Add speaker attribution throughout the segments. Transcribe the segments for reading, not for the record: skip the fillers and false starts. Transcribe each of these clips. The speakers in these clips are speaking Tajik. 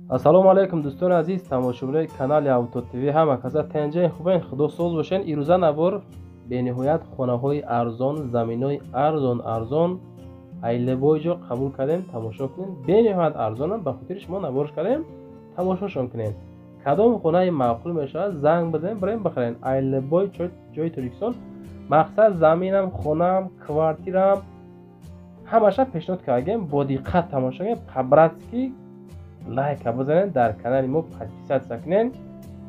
Speaker 1: Ассалому алайкум дӯстони азиз, тамошобинони канали Авто ТВ, ҳама каса тенҷаи хубен, худо соз бошен. Ирӯза навор бениҳоят хонаҳои арзон, заминҳои арзон арзон айлебой ҷо қабул кардем, тамошо кунем. Бениҳоят арзонам, ба хотири шумо наворш кардем, тамошошон кунем. Кадом хонаи маъқул мешавад, занг бизанем, бирем бихарем. Айлебой ҷои Тоҷикистон, мақсад заминам, хонаам, квартираам ҳамаша пешниҳод кардем. Бо диққат тамошо кунем, по-братски лайка бизанед, дар канали мо подписаться кунед.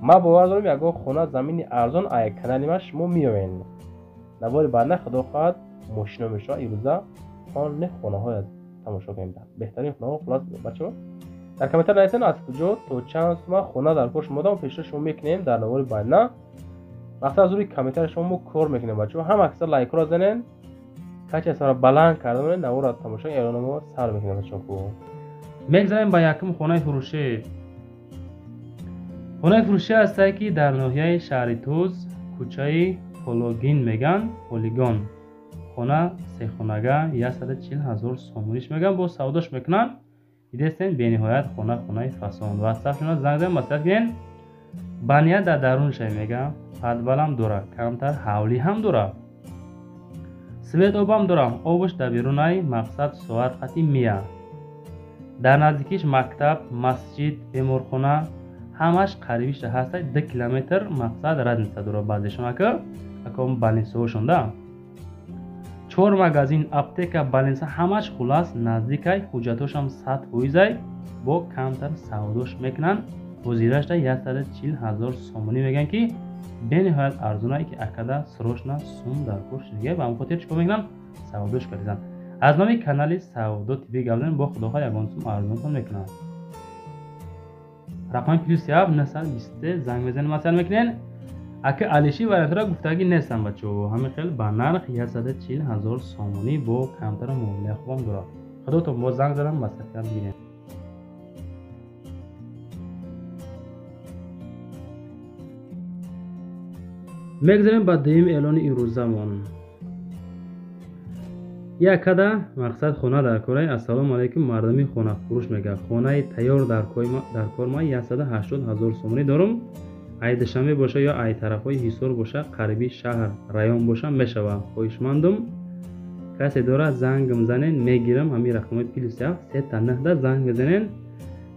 Speaker 1: Ман бовар дорам, ягон хона замини арзон ай канали ма шумо меоед. Навори баъдна худо хоҳад мошино мешавад. Ирӯза хони хонаҳоя тамошо кунем, беҳтарин хонаҳо. Хулас бачаҳо, дар комментар нависен аз куҷо то чанд сума хона дар кор шумо дам, пешниҳод шумо мекунем дар навори баъдна. Вақте аз рӯи комментари шумо мо кор мекунем. Бачаҳо, ҳама каса лайкҳоро занен, качествора баланд карда монед, наворро тамошо, эълономо сар мекунем. Бачаҳо,
Speaker 2: мегзарем ба якум хонаи фурӯшӣ. Хонаи фурӯшӣ ҳастае, ки дар ноҳияи шаҳри Туз, кӯчаи Пологин меган, Полигон. Хона сехонага, 140 000 сомониш меган, бо савдош мекунанд. Дидестен, бениҳоят хона хонаи фасон. Ватсапшона занг занед, маслиҳат кунед. Баня дар дарунша меган, подвалам дора, камтар ҳавлӣ ҳам дора, свет обам дора, обаш дар берунай, мақсад соат қати мия. Дар наздикиш мактаб, масҷид, беморхона ҳамаш қарибиша ҳастай, 2 километр мақсад разница дора баъзешон, ака аком больницаҳошон да. 4 магазин, аптека, больница ҳамаш хулас наздикай, ҳуҷҷатошам 100%, бо камтар савдош мекунанд. Ҳозирашда 140 000 сомонӣ мегӯянд, ки бениҳоят арзонае, ки акада срочно сум дар кор шудига, ба ҳамин хотир чикор мекунанд, савдош карданд. Аз номи канали Савдо ТВ гап занем, бо худохоҳ ягон сум арзонтон мекунанд. Рақами +7 923 занг мезанем, маслиҳат мекунен. Ака Алиши вариантро гуфтагӣ нестам бачаҳо, ҳамин хел ба нарх 140 000 сомонӣ бо камтар муомилаи хубам дорад. Худотон бо занг задам, маслиҳат кард бигирем. Мегзарем ба дуюм эълони имрӯзамон. Якада мақсад хона дар кораи. Ассалому алайкум, мардуми хонафурӯш мега. Хонаи тайёр дар кор ма 180 000 сомонӣ дорум. Ай Душанбе боша ё ай тарафҳои Ҳисор боша, қариби шаҳр район боша мешава. Хоҳишмандум, касе дорад зангм занен, мегирам. Ҳамин рақамҳои +7 сета нӯҳда занг мезанен.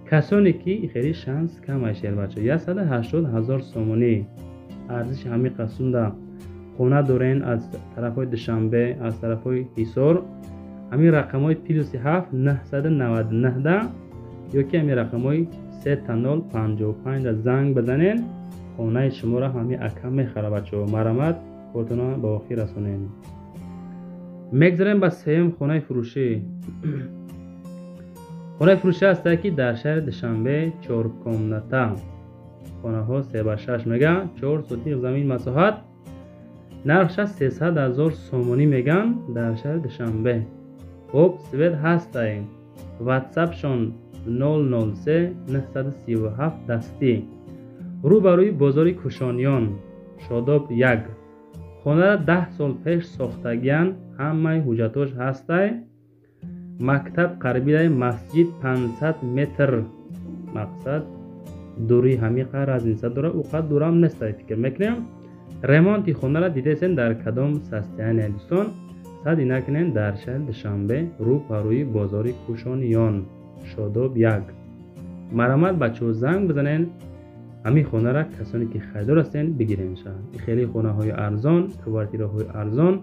Speaker 2: Касоне ки хеле шанс кам ай шербача, 180 000 сомонӣ арзиши ҳамин қасунда хона дорен аз тарафҳои Душанбе, аз тарафҳои Ҳисор, ҳамин рақамҳои +7 999 ё ки ҳамин рақамҳои сета нол панҷоҳу панҷда занг бизанен, хонаи шуморо ҳамин ака мехара. Бачаҳо, марамат кортона ба охир расонем. Мегзарем ба сеюм хонаи фурӯшӣ. Хонаи фурӯшӣ ҳастае, ки дар шаҳри Душанбе, 4 комната, хонаҳо 3 ба 6 мега, 4 сотиқ замин масоҳат, нархша 300 000 сомонӣ меган дар шаҳри Душанбе. Хуб, свет ҳастай. Ватсапшон нол нол се нӯҳсаду сиву ҳафт дастӣ. Рӯбарӯи бозори Кушониён, Шодоб 1. Хонара 10 сол пеш сохтагиян, ҳамаи ҳуҷҷатош ҳастай. Мактаб қарибидай, масҷид 500 метр мақсад дури ҳамиқа разница дора, ӯ қад дурам нестай фикр мекунем. Ремонти хонара дидесен дар кадом состояние, дӯстон, сади накунен. Дар шаҳри Душанбе, рӯ ба рӯи бозори Кушониён, Шодоб 1. Марамат бачаҳо, занг бизанен, ҳамин хонара касоне ки харидор ҳастен бигирен. Хеле хонаҳои арзон, квартираҳои арзон,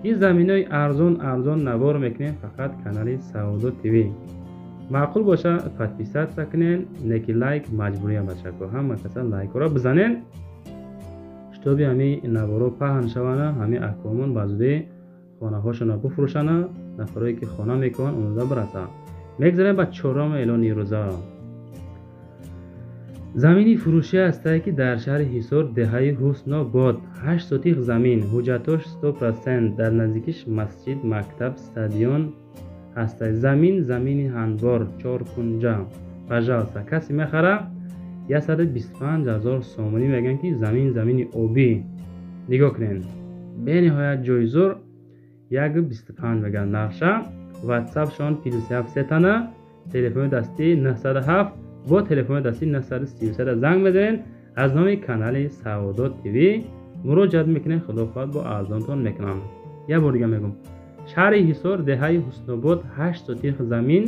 Speaker 2: ин заминҳои арзон арзон навор мекунем фақат канали Савдо ТВ. Маъқул боша подписаться кунен, неки лайк маҷбуриям бачако, ҳама каса лайкҳоро бизанен, шитоби ҳамин наворо паҳн шавана, ҳамин аҳкомон ба зудӣ хонаҳошонро бифурӯшана, нафарое ки хона мекунанд омода бирасанд. Мегзарем ба чорум эълони имрӯза. Замини фурӯшӣ ҳастае, ки дар шаҳри Ҳисор, деҳаи Ҳуснобод, 8 сотиқ замин, ҳуҷҷатош 100%, дар наздикиш масҷид, мактаб, стадион ҳастай. Замин замини ҳанвор, 4 кунҷа. Пожалуйста, касе мехара 125 000 сомонӣ мегӯянд, ки замин замини обӣ. Нигоҳ кунед, бениҳоят ҷои зур, 1,25 мегӯянд нархша. Ватсапшон +7 сетана, телефони дастӣ 907 Бо телефони дастӣ 933 занг мезанед, аз номи канали Савдо ТВ муроҷиат мекунед, худо хоҳад бо арзонтон мекунам. Як бор дига мегӯм: шаҳри Ҳисор, деҳаи Ҳуснобод, 8 сотих замин,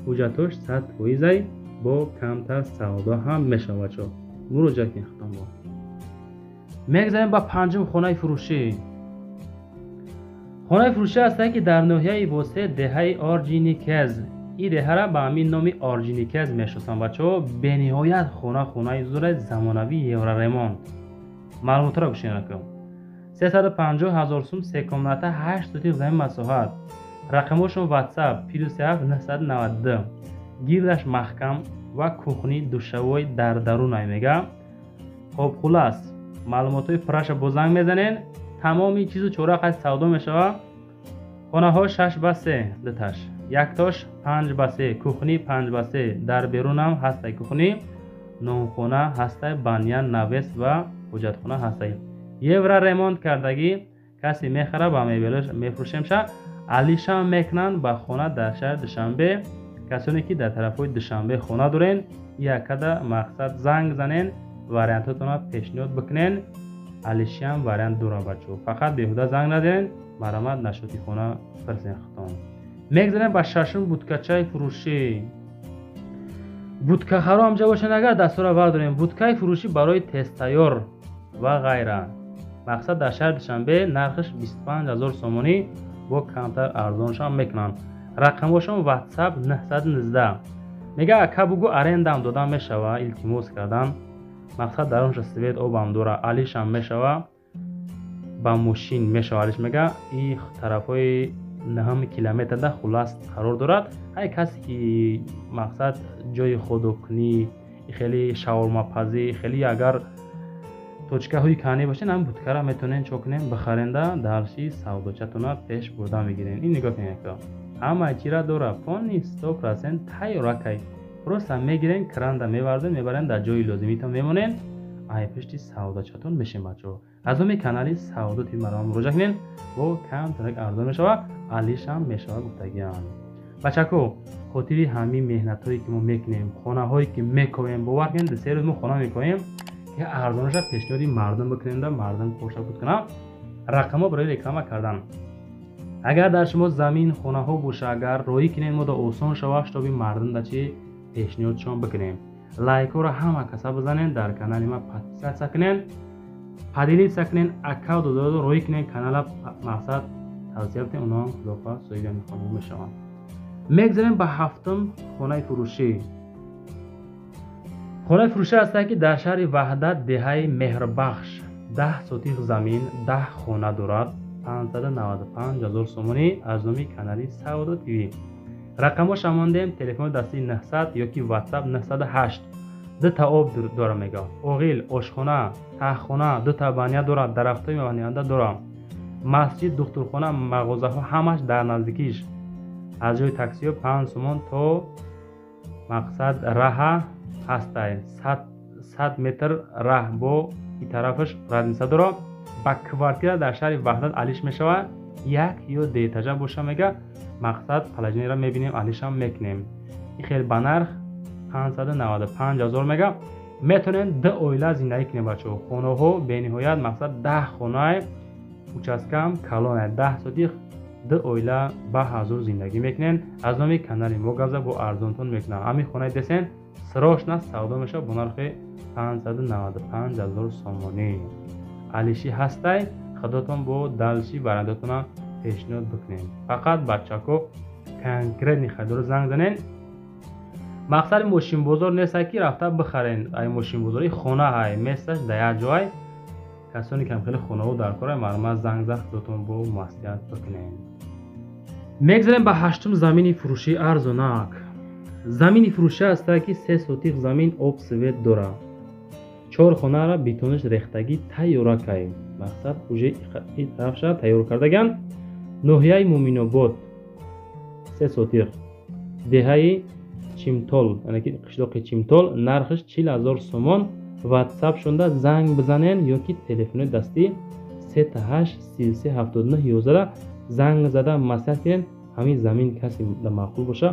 Speaker 2: ҳуҷҷатош 100%, бо камтар савдо ҳам мешавад. Бачаҳо, муроҷиат кунед худтон. Бо мегзарем ба панҷум хонаи фурӯшӣ. Хонаи фурӯшӣ ҳастанд, ки дар ноҳияи Восе, деҳаи Орҷиникез. Ин деҳара ба ҳамин номи Орҷиникез мешиносанд, бачаҳо. Бениҳоят хона, хонаи зуре, замонавӣ, евроремонт. Маълумотро гӯшед накун. 350 ҳазор сум, се комната, 8 сотих замин масоҳат. Рақамҳошон WhatsApp +7 992. Гирдаш маҳкам ва кухни, душавой дар дарунай мега. Хоб, хулас, маълумотҳои пурраша бо занг мезанен. Тамоми чизу чора қайд савдо мешавад. Хонаҳо 6 ба 3, дуташ, яктош 5 ба 3, кухни 5 ба 3, дар берунам ҳастай кухни, нонхона ҳастай, баня, навес ва ҳоҷатхона ҳастай. Евро ремонт кардагӣ. Касе мехара, ба мебелаш мефурӯшемша, алишам мекунанд ба хона дар шаҳри Душанбе. Касоне ки дар тарафҳои Душанбе хона дорен, якада мақсад занг занен, вариантотонро пешниҳод бикунен. Алишиам вариант дора, бачаҳо. Фақат беҳуда занг назанен, марҳамат, нашоти хона пирсен худтон. Мегзарем ба шашум будкачаи фурӯшӣ. Будкахаро ҳамҷа бошен, агар дастура бардорем. Будкаи фурӯшӣ барои тезтайёр ва ғайра. Мақсад, дар шаҳри Душанбе, нархаш 25 ҳазор сомонӣ, бо камтар арзоншам мекунанд. Рақамҳошон WhatsApp 919. Мега, ака, бугӯ, арендам дода мешава, илтимос кардан. Мақсад, дар онҷа свет, обам дора, алишам мешава, ба мошин мешава алиш. Мега, и тарафҳои наҳум километрда, хулас, қарор дорад. Ҳай, касе ки мақсад ҷои ходокунӣ, хеле шаурмапазӣ, хеле агар точкаҳои кани бошед, ҳам будкара метавонед чо кунем, бихаренда, дарши савдочатона пеш бурда мегирен. Ин нигоҳ кунед, ҳамаи чира дора, полный, 100% тайёракай. Просто мегирен, кранда меварзен, мебарен, дар ҷои лозимитон мемонен, ай пишти савдочатон мешем. Бачаҳо, аз номи канали Савдо ТВ маро муроҷиат кунед, бо камтарак арзон мешава, алишам мешава гуфтагиам. Бачако, хотири ҳамин меҳнатҳое ки мо мекунем, хонаҳое ки мековем, бовар кунед, 2-3 рӯз мо хона мекоем, ки арзонаша пешниҳоди мардум бикунем, да мардум корша буд кунам. Рақамҳо барои реклама кардан. Агар дар шумо замин, хонаҳо боша, агар роҳӣ кунед, мо да осон шава, шитоби мардум да чи пешниҳодшон бикунем. Лайкҳоро ҳама каса бизанед, дар канали ма подписаться кунед, поделиться кунед, аккаунт додо роҳӣ кунед канала, мақсад, тавсия битед, онҳоам худохоҳ соҳиби ҳамин хонаҳо мешаванд. Мегзарем ба ҳафтум хонаи фурӯшӣ. Хонаи фурӯшӣ ҳастанд, ки дар шаҳри Ваҳдат, деҳаи Меҳрбахш, 10 сотих замин, 10 хона дорад, 595 ҳазор сомонӣ, аз номи канали Савдо ТВ. Рақамҳоша мондем: телефони дастии 900 ёки WhatsApp 908. Дута об дора, мега, оғил, ошхона, таҳхона, дута баня дорад, дарахтҳои мевадиҳанда дорад, масҷид, духтурхона, мағозаҳо ҳамаш дар наздикиш. Аз ҷои таксиҳо 5 сомон то мақсад раҳа ҳастай, 100 метр раҳ, бо и тарафаш разница дорад. Ба квартира дар шаҳри Ваҳдат алиш мешавад, як ё дуэтажа боша. Мега, мақсад, положениеро мебинем, алишам мекунем. И хел ба нарх 595 ҳазор мега, метавонем ду оила зиндагӣ кунем. Бачаҳо, хонаҳо бениҳоят, мақсад, 10 хонаи, участкаам калоне, 10 сотих, ду оила ба ҳазур зиндагӣ мекунем. Аз номи канали мо гап зад, бо арзонтон мекунам. Ҳамин хонаи десен срочно савдо мешавад бо нархи 595 ҳазор сомонӣ. Алишӣ ҳастай, худотон бо дальше вариантотона пешниҳод бикунем. Фақат, бачако, конкретный харидоро занг занен. Мақсади мошинбозор нестай, ки рафта бихарен ай мошинбозори. Хона ҳай, месташ дар як ҷой. Касоне ки хеле хонаҳо дар кора, марҳамат, занг зад, худотон бо маслиҳат бикунем. Мегзарем ба ҳаштум замини фурӯшии арзонак. Замини фурӯшӣ ҳастае, ки 3 сотих замин, об, свет дорад, чор хонаро бетонаш рехтагӣ, тайёракай. Мақсад, уже и тарафша тайёр кардаган. Ноҳияи Муминобод, 3 сотих, деҳаи Чимтол, яъне ки қишлоқи Чимтол, нархаш 40 000 сомон. Ватсап шонда занг бизанен ё ки телефони дастӣ 3 8 33 79 11 занг зада маслиҳат кунед. Ҳамин замин касе маъқул боша.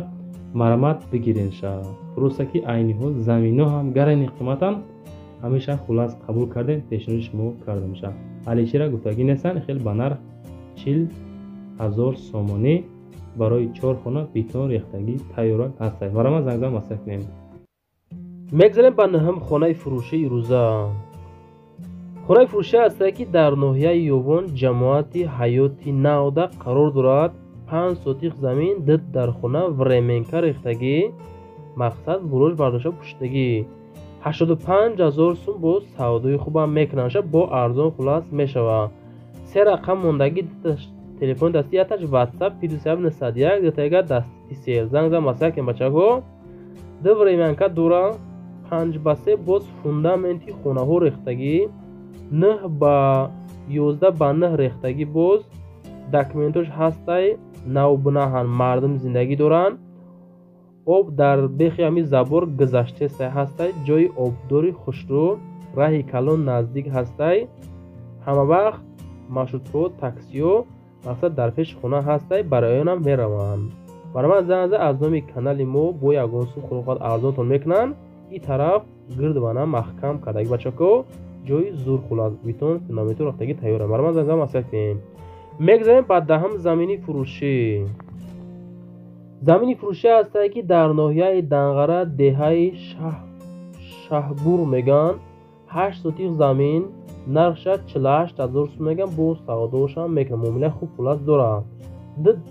Speaker 2: Марамат бигиренша. Просто ки айни ҳол замино ҳам гарани қиматан, ҳамеша хулас қабул кардем, пешниҳоди шумо карда мешавад. Алишера гуфтагӣ нестанд, хел ба нарх 40 000 сомонӣ барои чор хона, бетон рехтагӣ тайёрак ҳастад. Марамат занг зан, маслиҳат кунем.
Speaker 1: Мегзарем ба нӯҳум хонаи фурӯшии рӯза. Хонаи фурӯшӣ ҳастае, ки дар ноҳияи Ёвон, ҷамоати Ҳаёти Навда қарор дорад. 5 сотих замин, ду дар хона, временка рехтагӣ, мақсад булош бардошта пуштагӣ, 85 000 сум. Бо савдои хубам мекунанд, бо арзон хулас мешавад. Се рақам мондагӣ, телефони дастӣ, якташ ватсап +901, дутаига дасти сел. Занг зан, маслиҳат кунем, бачаҳо. Ду временка дора, 5 ба 3, боз фундаменти хонаҳо рехтагӣ, 9 ба 11 ба 9 рехтагӣ, боз документош ҳастай, навбунаҳан, мардум зиндагӣ доранд. Об дар бехи ҳами забор гузаштестай, ҳастай ҷои обдори хушрӯ, раҳи калон наздик ҳастай. Ҳама вақт маршрутҳо, таксиҳо мақсад дар пеши хона ҳастай, барои онам мераванд. Баромад занг, аз номи канали мо бо ягон сум худохоҳад арзонтон мекунанд. Ин тараф гирдвана маҳкам кардаги, бачако, ҷои зур хулас, бетон фундаменту рафтагӣ тайёра. Баромад занг, маслиҳат кунем. Мегзарем ба даҳум замини фурӯшӣ. Замини фурӯшӣ ҳастае, ки дар ноҳияи Данғара, деҳаи Шаҳбур мегӯянд. 8 сотих замин, нархша 48 000 сум мегӯянд, бо савдоошам мекунанд, муомилаи хуб хулас дорад.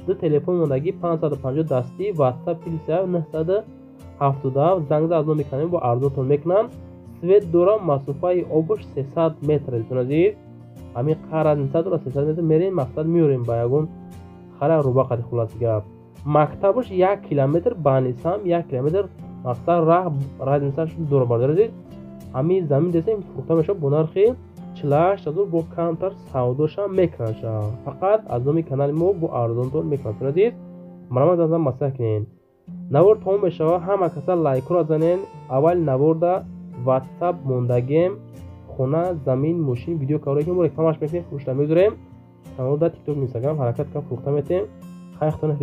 Speaker 1: Ду телефон мондагӣ, 550 дастӣ, ватсап +977. Занг зад, аз номи канали бо арзонтон мекунанд. Свет дора, масофаи обуш 300 метр. Дӯстони азиз, ҳамин қар разница дора, 300 метр мерем, мақсад меорем ба ягон хара руба қади. Хуласи гап, мактабаш 1 километр, банисам 1 километр, мақсад раҳ разницаш дора. Бардори азиз, ҳамин замин десем фурӯхта мешавад бо нархи 48 000, бо камтар савдошам мекунанд, фақат аз номи канали мо бо арзонтон мекунанд. Дӯстони азиз, марамат азам маслиҳат кунед. Навор тамом мешавад. Ҳама каса лайкҳоро занен. Аввали наворда ватсап мондагем. Хона, замин, мошин, видео каворе ки мо рекламаш мекунем, фурӯшта мегузорем. Каналда, Тикток, Инстаграм ҳаракат кам фурӯхта метем. Хайр, худо.